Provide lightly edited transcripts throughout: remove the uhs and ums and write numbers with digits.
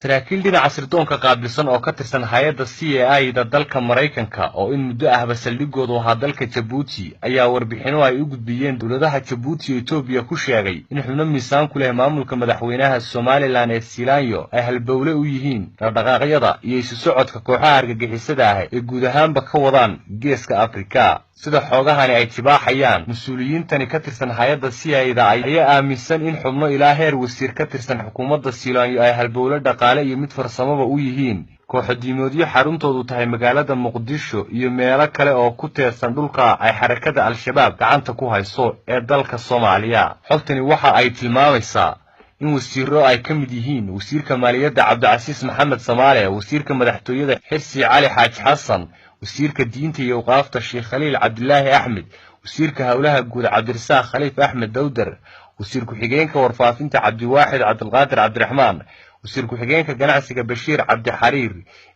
Saraakiil dhinaca sirdoonka qaabilsan oo ka tirsan hay'adda CIA-da dalka Maraykanka oo in muddo ahba saldhigoodu ahaa dalka Jabuuti ayaa warbixino ay u gudbiyeen dowladaha Jabuuti iyo Itoobiya ku sheegay in xubno miisaan ku leh maamulka madaxweynaha Somalilan ee Siilaanyo ay halbowle u yihiin dhaqdhaqaaqyada iyo isu socodka kooxaha argagixisada ah ee guud ahaanba ka wadaan Geeska Afrika. Sida xoogahani ay tibaaxayaan, mas-uuliyiintani ka tirsan hay'adda CIA-da ayaa aaminsan in xubno ilaa heer wasiir ka tirsan xukuumadda Siilaanyo ay halbowle dhaqaale iyo mid farsamaba u yihiin kooxodiimoodyo xaruntoodu tahay magaalada Muqdisho iyo meelo kale oo ku teedsan dhulka ay xarakada Al-Shabaab gacanta ku hayso ee dalka Soomaaliya. Xogtani waxa ay tilmaamaysaa in wasiiro ay ka mid yihiin wasiirka maaliyadda Cabdicasiis Maxamed Samaale, wasiirka madaxtooyada Xirsi Cali Xaaji Xasan, wasiirka diinta iyo awqaafta Sheekh Khaliil Cabdilaahi Axmed, wasiirka howlaha guud Cabdirasaaq Khaliif Axmed Dowdar, wasiir ku-xigeenka warfaafinta Cabdiwaaxid Cabdilqaadir Cabdiraxmaan, wasiir ku-xigeenka ganacsiga Bashiir Cabdixariir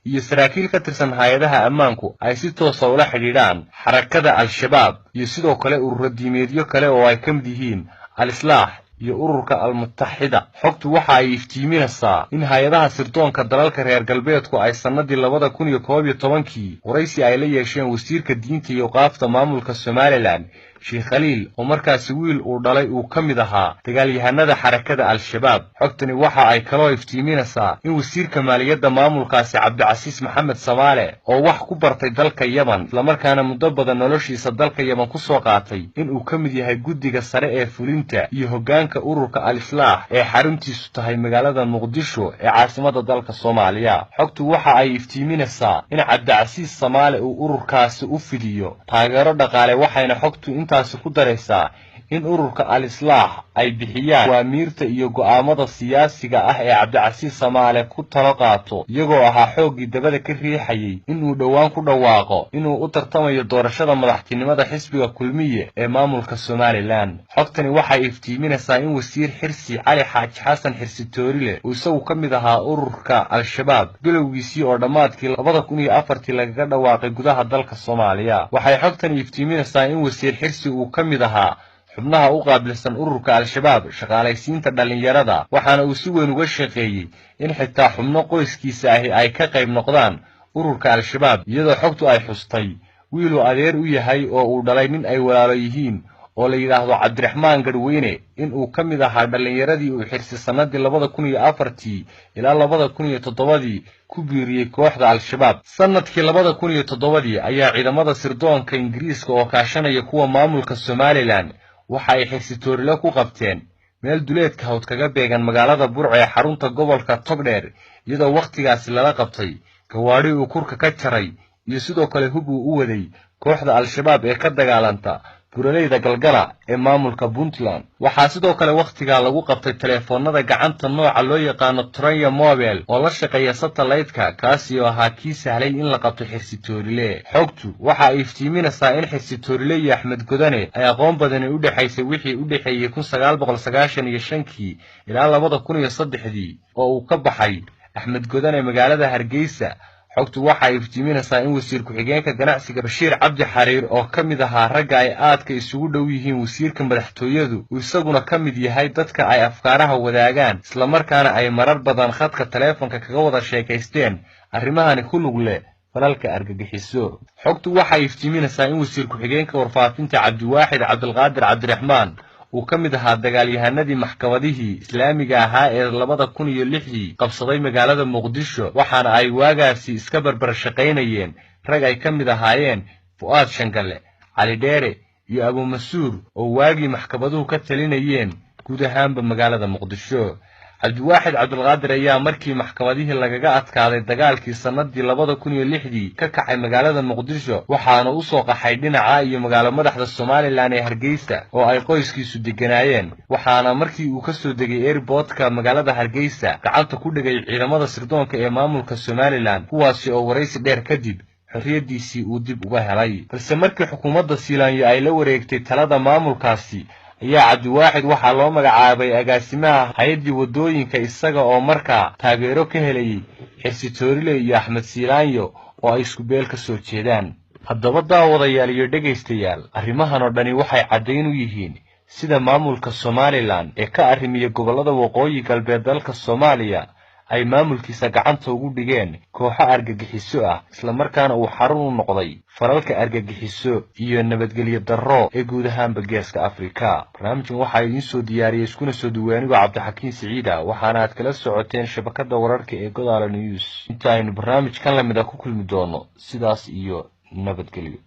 iyo saraakiil ka tirsan hay-adaha ammaanku ay si toosa ula xidhiidhaan xarakada Al-Shabaab iyo sidoo kale ururo diimeedyo kale oo ay ka mid yihiin Al-Islaax iyo ururka Al-Mutaxida. Xogtu waxa ay iftiiminaysaa in hay-adaha sirdoonka dalalka reer galbeedku ay sannadii 2011-kii waraysi ay la yeesheen wasiirka diinta iyo awqaafta maamulka Somalilan Sheekh Khaliil, oo markaasi wiil uu dhalay uu ka mid ahaa dagaalyahanada xarakada Al-Shabaab. Xogtani waxa ay kaloo iftiiminaysaa in wasiirka maaliyadda maamulkaasi Cabdicasiis Maxamed Samaale, oo wax ku bartay dalka Yaman islamarkaana muddo badan noloshiisa dalka Yaman ku soo qaatay, inuu ka mid yahay guddiga sare ee fulinta iyo hoggaanka ururka Al-Islaax ee xaruntiisu tahay magaalada Muqdisho ee caasimadda dalka Soomaaliya. Xogtu waxa ay iftiiminaysaa in Cabdicasiis Samaale uu ururkaasi u fidiyo taageero dhaqaale, waxayna xogtu intaasi ku daraysaa in ururka Al-Islaax ay bixiyaan waamiirta iyo go'aamada siyaasiga ah ee Cabdicasiis Samaale ku talo qaato, iyagoo ahaa xooggii dabada ka riixayay inuu dhowaan ku dhawaaqo inuu u tartamayo doorashada madaxtinimada xisbiga Kulmiye ee maamulka Somalilan. Xogtani waxay iftiiminaysaa in wasiir Xirsi Cali Xaaji Xasan Xirsi Toorile uu isagu ka mid ahaa ururka Al-Shabaab bilowgiisii oo dhammaadkii 2004-tii lagaga dhawaaqay gudaha dalka Soomaaliya. Waxay xogtani iftiiminaysaa in wasiir Xirsi uu ka mid ahaa xubnaha u qaabilsan ururka Al-Shabaab shaqaalaysiinta dhallinyarada, waxaana uu si weyn uga shaqeeyey in xitaa xubno qoyskiisa ahi ay ka qayb noqdaan ururka Al-Shabaab, iyadoo xogtu ay xustay wiiluu adeer u yahay oo uu dhalay nin ay walaalo yihiin oo la yidhaahdo Cabdiraxmaan Garweyne inuu ka mid ahaa dhallinyaradii uu Xirsi sannadii 2004-tii ilaa 2007-dii ku biiriyey kooxda Al-Shabaab. Sannadkii 2007-dii ayaa ciidamada sirdoonka Ingiriiska oo kaashanaya kuwa maamulka Somalilan waxa ay Xirsi Toorile ku qabteen meel duleedka hawd kaga beegan magaalada Burco ee xarunta gobolka Togdheer, iyadoo wakhtigaasi lala qabtay gawaadhi uu kurka ka jaray iyo sidoo kale hub uu u waday kooxda Al-Shabaab ee ka dagaalanta buraleyda Galgala ee maamulka Puntland. Waxaa sidoo kale wakhtigaa lagu qabtay teleefoonada gacanta nooca loo yaqaano Tranya Mobile oo la shaqeeya satellite-ka, kaasi oo ahaa kii sahlay in la qabto Xirsi Toorile. Xogtu waxa ay iftiiminaysaa in Xirsi Toorile iyo Axmed Godane ay aqoon badani u dhexaysay wixii u dhexeeyey 1995-kii ilaa 2003-dii oo uu ka baxay Axmed Godane magaalada Hargeysa. Xogtu waxa ay iftiiminaysaa in wasiir ku-xigeenka ganacsiga Bashiir Cabdi Xariir, oo ka mid ahaa ragga ay aadka isugu dhow yihiin wasiirka madaxtooyadu, uu isaguna ka mid yahay dadka ay afkaaraha wadaagaan, islamarkaana ay marar badan khadka taleefonka kaga wada sheekaysteen arrimahani ku lug leh falalka argagixiso. Xogtu waxay iftiiminaysaa in wasiir ku-xigeenka warfaafinta Cabdiwaaxid Cabdilqaadir Cabdiraxmaan uu ka mid ahaa dagaalyahanadii maxkamadihii islaamiga ahaa ee 2006-dii qabsaday magaalada Muqdisho, waxaana ay waagaasi iska barbar shaqaynayeen rag ay ka mid ahaayeen Fu'aad Shangalle, Cali Dheere iyo Abumasuur oo waagii maxkamaduhu ka talinayeen guud ahaanba magaalada Muqdisho. Cabdiwaaxid Cabdilqaadir ayaa markii maxkamadihii lagaga adkaaday dagaalkii sannadii 2006-dii ka kacay magaalada Muqdisho, waxaana u soo qaxay dhinaca iyo magaalo madaxda Somalilan ee Hargeysa oo ay qoyskiisu degganaayeen, waxaana markii uu ka soo degay airportka magaalada Hargeysa gacanta ku dhigay ciidamada sirdoonka ee maamulka Somalilan, kuwaasi oo waraysi dheer kadib xorriyaddiisii uu dib uga helay. Balse markii xukuumadda Siilaanyo ay la wareegtay talada maamulkaasi ayaa Cabdiwaaxid waxaa loo magacaabay agaasimaha hay-addii waddooyinka, isaga oo markaa taageero ka helayay Xirsi Toorile iyo Axmed Siilaanyo oo ay isku beel ka soo jeedaan. Haddaba daawadayaal iyo dhegaystayaal, arrimahan oo dhani waxay caddayn u yihiin sida maamulka Somalilan ee ka arrimiya gobollada waqooyi galbeed dalka Soomaaliya Ay maamulkiisa gacanta ugu dhigeen kooxo argagixiso ah, islamarkaana uu xarun u noqday falalka argagixiso iyo nabadgelyo darro ee guud ahaanba Geeska Afrika. Barnaamijkan waxaa idiin soo diyaariyey iskuna soo duway anigoo Cabdixakiin Siciida, waxaana aad kala socoteen shabakada wararka ee Godaala News. Inta aynu barnaamijkan lamid a ku kulmi doono, sidaas iyo nabadgelyo.